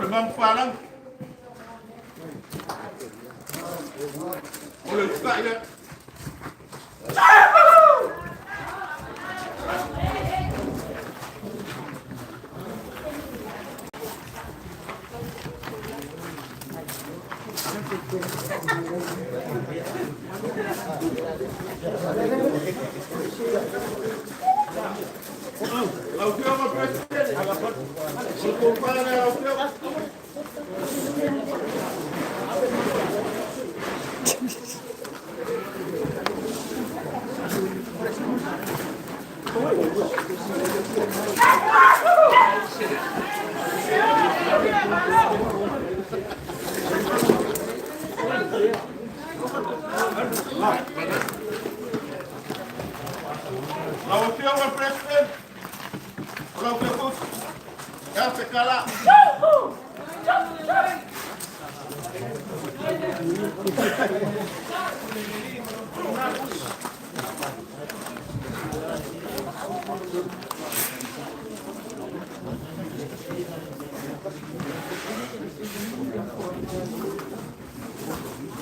Le maga falang. O le usukai lea. Lau Afioga i le Peresetene, o le tofa lea lau Afioga. Lau Afioga i le Peresetene, o lau Kefusi, e a se tala?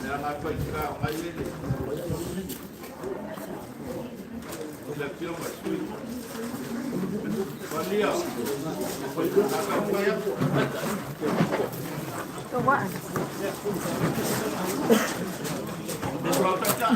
Le aga fai o ngai lele. I le afioga i sui. Valia. A taumafai atu. O lau taitai.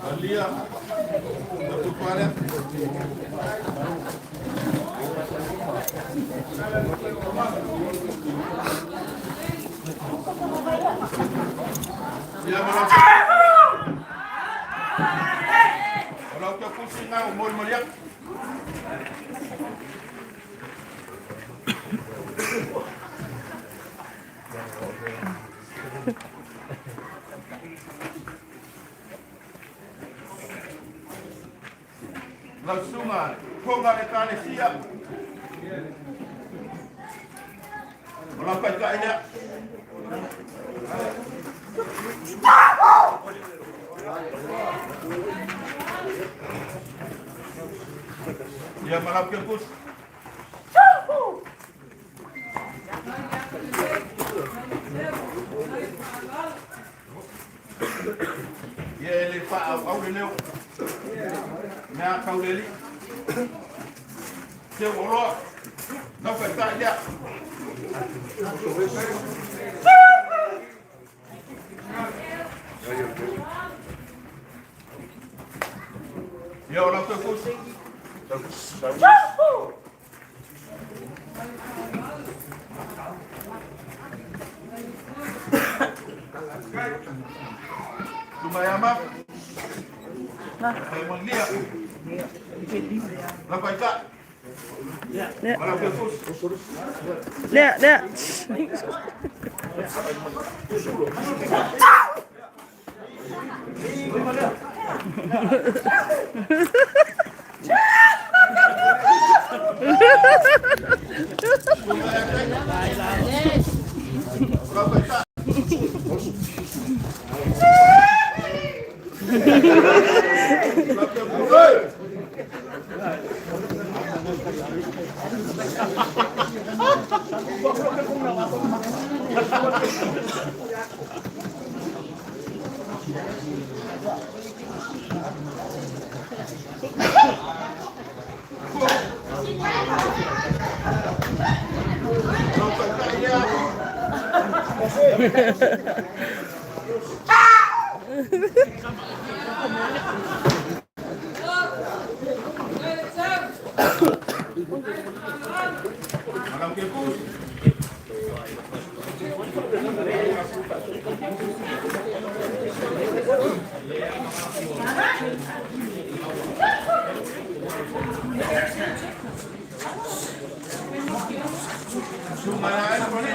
Valia. O tofa lea. Ia ma lau. O lau Kefusi ngā o molimoli atu. Lau susuga fofoga o le Ekalesia. O lau taitai lea. Ia ma lau Kefusi. Ia e le faaauau le leo. Mea tau le alii. Seu oloa. Lau taitai lea. Ia o lau Kefusi. Tumayama. Pai malia. Lau taitai. Ma lau Kefusi. Lea, lea. O lau taitai. Lau Kefusi. Lau taitai lea. Ma lau Kefusi. Suga ia Anthony.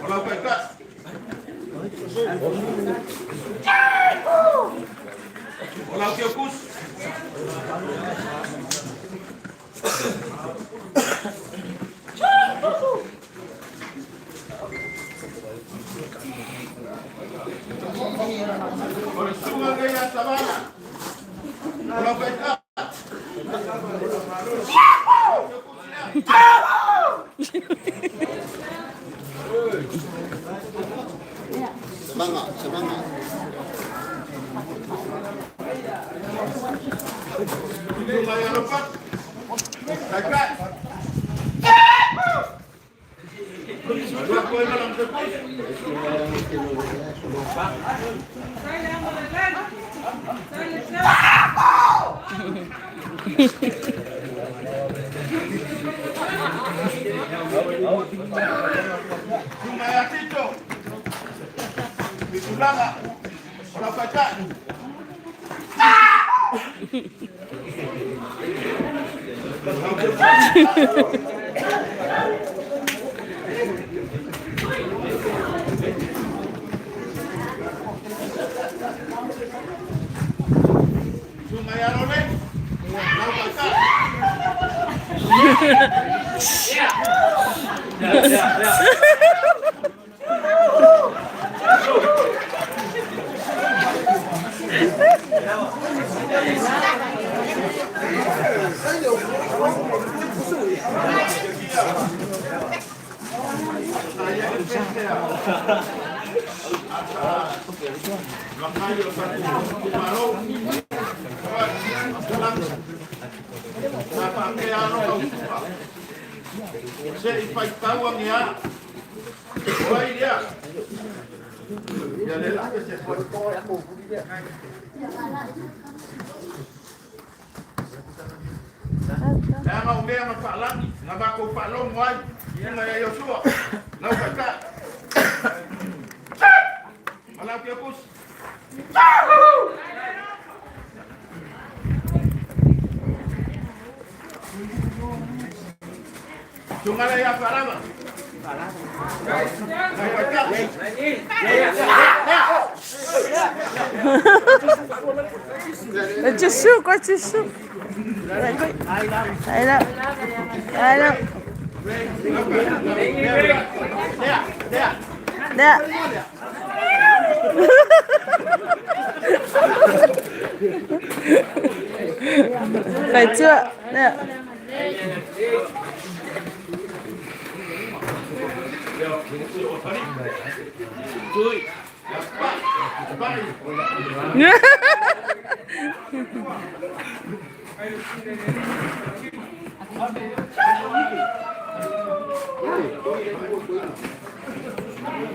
O lau taitai. O lau Teukusi. O le susuga lenei ia Savana. O lau Taitai. Semangat, semangat. Susuga ia Lopat. Taitai. Lua koe ma lau Teukusi. Susuga ia Tito. Fitulaga. O lau Taitai. Susuga ia Rone. Lau Taitai. Se i faitau agi a o ai lea ia le la se foi. Leaga o mea na faalagi na makou faalogo ai susuga ia Iosua lau taitai ma lau Teukusi. Susuga lea ia Faalava lau taitai. 结束，快结束。来，来了，来了，来。来这，来。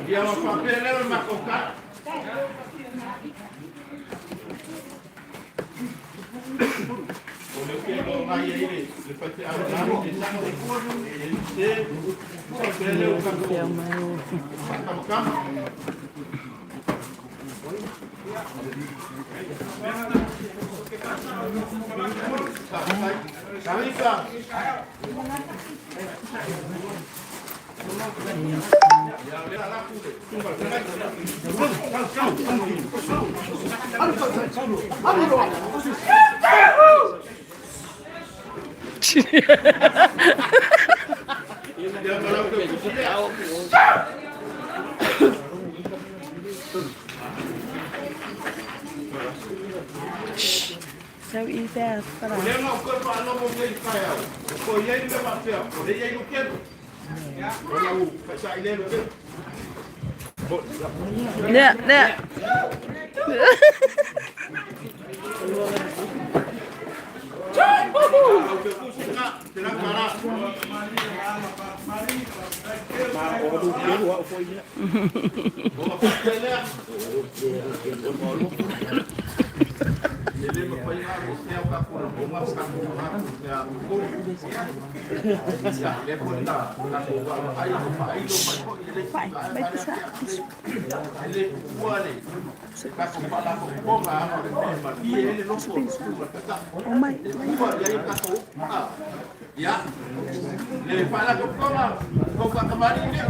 Ia ma faapea lea o le matou tala. O le ke lo ngai ai le faiteau na le saga e se faapea lea o tatou faatamakama. Faafetai. Sau i pea para. O lea na ou toe faalogo nei i taeao, o i ai le mea faapea, o lea i ai Lukelu. O lau taitai lea Lukelu. Nè, nè. Lau Teukusi lena, te lau tala. O faapea lea. E le mafai ona aveesea o tatou lafoga ma tatou ia ia lea foi na tatou vaavaai ma faailo mai foi i le isi vaega e le tuua le tatou faalapotopotoga ana o le mea e malie ai le loto o le susuga i le Taitai e tua i ai o tatou upu ia le faalapotopotoga tou faatamalii lea.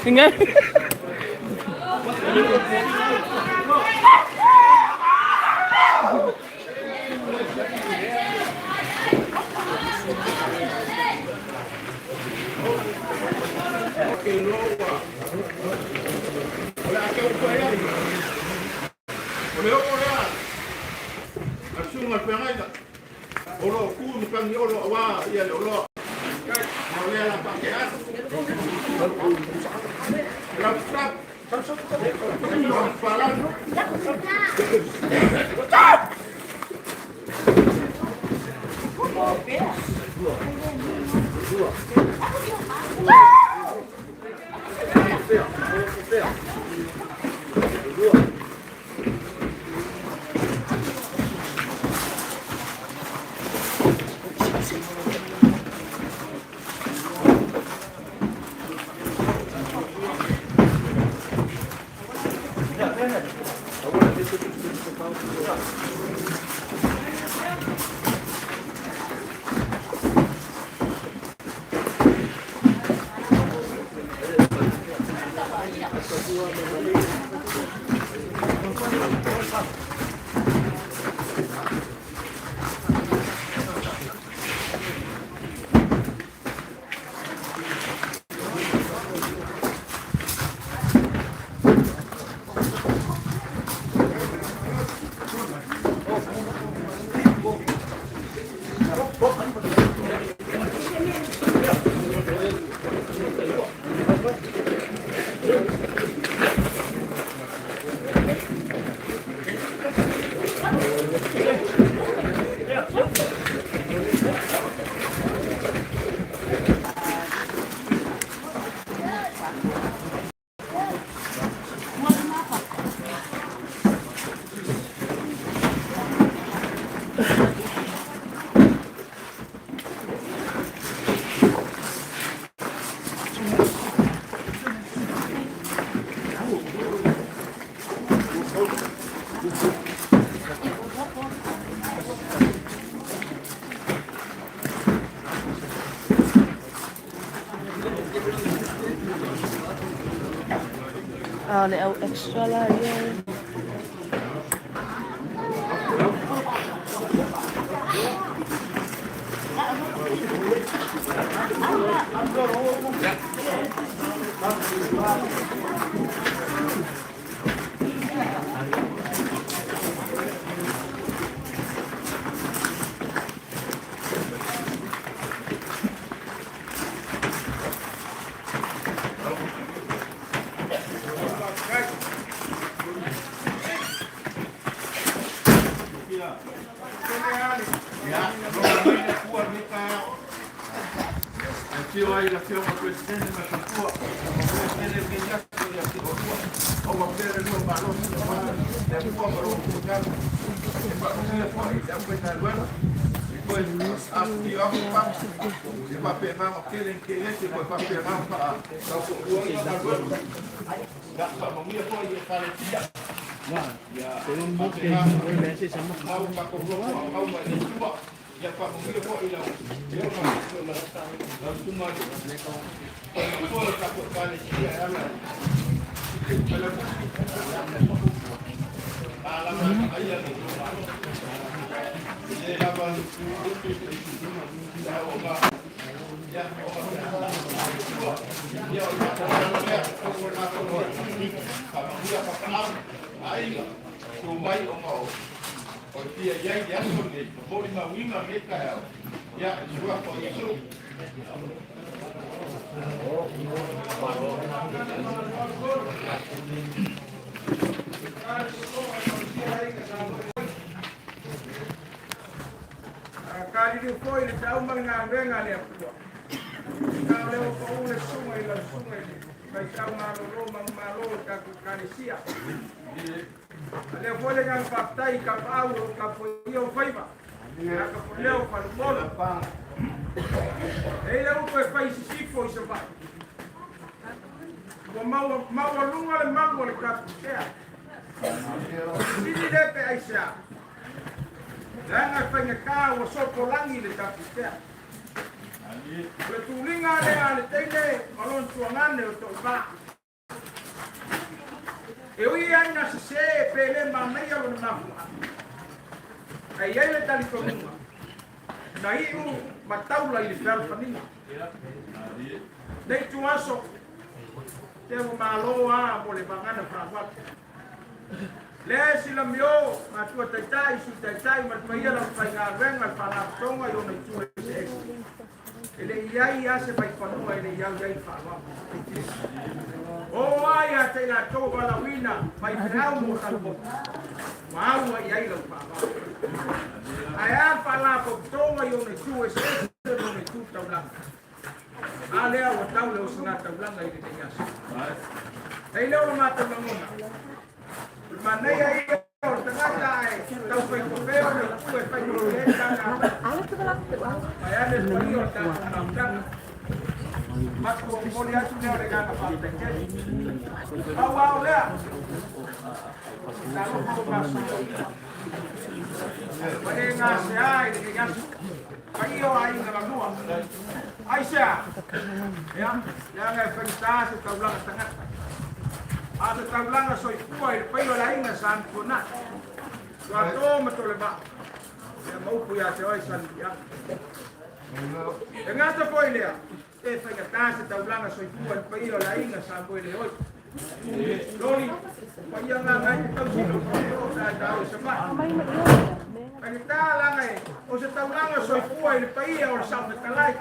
Ingat. Oh, little extra like, yeah. Kaliliu foi le feau ma le galuega a le Atua. Na o lea ua pau le susuga i lau susuga i le faifeau malolo manumalo o le tatou Ekalesia. A lea foi le agaga faafetai i tapaau o lo o tapuaia ou faiva, ia Tapuneo o Faleupolu. E i ai le upu e fai i sisifo i Savaii, ua maualuga le malu a le tapuitea. Sili lea pe aisea? Leaga e faigata ua sopolagi le tapuitea. O le tuliga lea a le teine ma lona tuagane o Toivaa. E ui ai ina sese pe le manaia lona mafuaaga, ae i ai le talitonuga na iu ma taula i le fealofaniga. Nei ituaso, te ua malo a mo le vagana faaaloalo. Lea e silamio, matua taitai, sui taitai ma le paia o le aufaigaluega le Faalapotopotoga i ona itu eseese. E le i ai lava se vaifanua e le i au i ai le faaaloalo. O ai ia te i latou o valaauina faifeau mo Salomoni, ua au ai i ai lau faaaloalo. Ae a le Faalapotopotoga i ona itu eseese ma ona itu taulaga? A lea ua tau le oso taulaga i lenei aso. Nei lea o le matou lagona. O le manaia ia o le tagata ae tau fai kope o le itu e fai kope ai tana. Mai ane le paia o le tatou mautaga. Matou momoli atu lea o le agaga faafetai tele. Pau lava o lea, talofa o masoa. Ua e gasea i lenei aso. Paia o aiga lalua. Aisea? Ia, leaga e faigata se taulaga tagata. A o se taulaga soifua i le paia o le aiga sa Anutuanai. Tuato ma Tolevaa. Ia ma upu ia te oe Salemuliaga. E gata foi lea, e faigata se taulaga soifua i le paia o le aiga sa Moeleoi. Loli, paia ngā ngai te tausi lau whakatō sa e tāu i Savaii. Faigata laga e o se taulaga soifua i le paia o le Saofetalai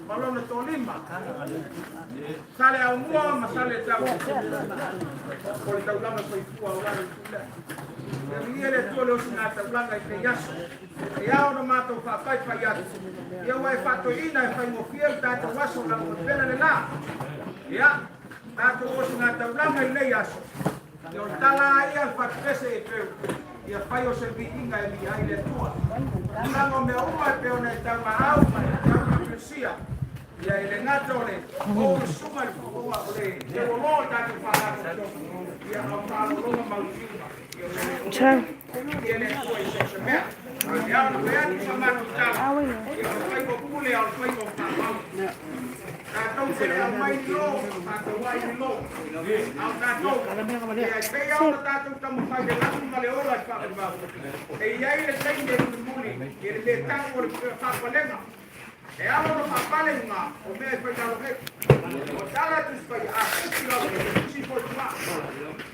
ma lona tolima. Sale aumua ma sale tau. O le taulaga soifua o lalo i tula. Ia viia le Atua le osi ngā taulaga i te aso. E ao ona matou faapaipai atu, ia ua e faatoeaina e faigofie le tatou aso laga o le pele le la. Ia, tatou osi ngā taulaga i lenei aso. Ia o le tala a ia le fatupese e peu, ia fai o se viiga e viia ai le Atua. Tulaga o mea uma e pei ona e taumaau ma e taumalusia, ia e le gata o le ou le susuga i le fofoga o le teuoloa o le tatou faalapotopotoga, ia a o faalogologo mautu ia o le Ciao. ia le Atua i so o se mea. Ia ona fai atu sa matou tala, ia o le faiva o pule a o le faiva o faaauau. Tatou te le aumai ni lo, tatou ai ni lo. A o tatou, ia e pei lava ona tatou taumafai le lanu ma le ola i faavavau. E i ai le taimi e mulimuli i le mea tau o le faapalega. E ala ona faapale luga o mea e fai lalo nei. O tala e Tusi Paia, a tusi lalo nei, tusi foi luga.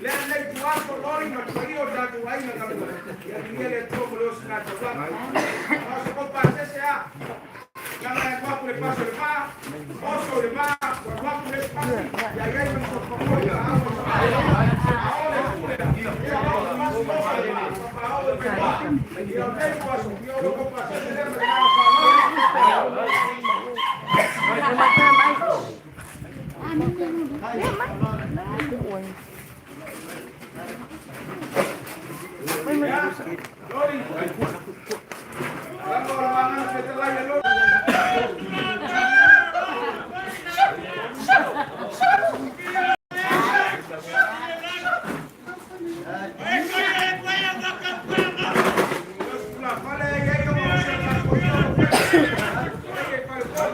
Lea lenei ituaso loli ma le paia o tatou aiga galue. Ia viia le Atua mo le osi taulaga. A o se kopasese a, lana e alu atu le pasi o le vaa, oso i le vaa, ua alu atu le isi pasi, ia i ai ma le sopofoe i aau o Savaii. A o le pule, ia o le pasi oso i le vaa, papaao i le vaa. Ia o lenei ituaso, ia o le kopasese lea ma le agaga faaaloalo. Ia, loli. Lama o le vagana fetalai e loli. Fale e i ai o se tatou ia o le fale foi.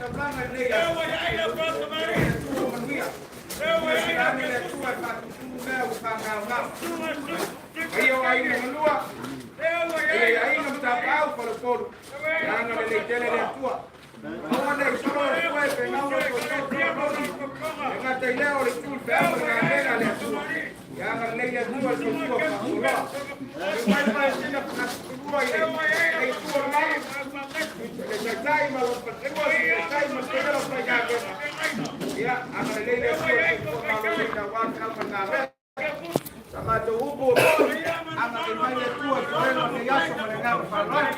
taulaga i lenei aso. Ia le Atua manuia. Silasila ane le Atua e faatutumu mea ua faagaogao. Paia o aiga e lua, paia i aiga ma tapaau faleupolu, ia agalelei tele le Atua. Aua ne i solo le fue pe gau le tolotolo e gata i lea o le itu i le feau ma le galuega a le Atua. Ia agalelei le Atua i le soifua faafualoa. Liliu mai le paesina faagatutulua i le itu o le malu, le taitai ma lona faletua, le taitai ma le tele o faigaluega. Ia agalelei le Atua i le soifua maloloina aua le feau ma le galuega. Sa matou upu ua moni, agalelei mai le Atua i toega o lenei aso ma le agaga faaaloalo.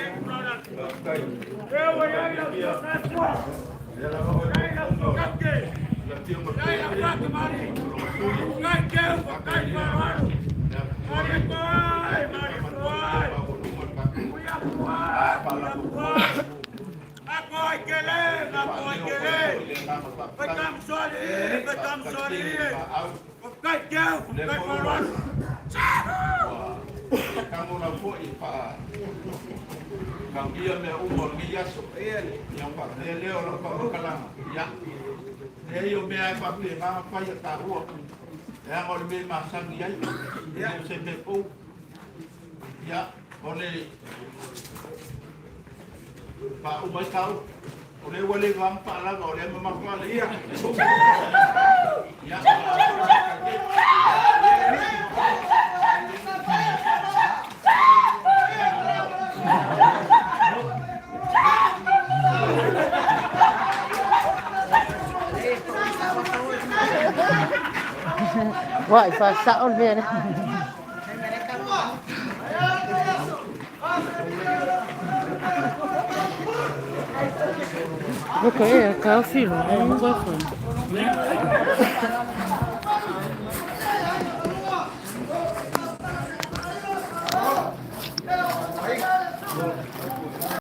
Ua e faasao le mea lea. Ok, e taofi loa.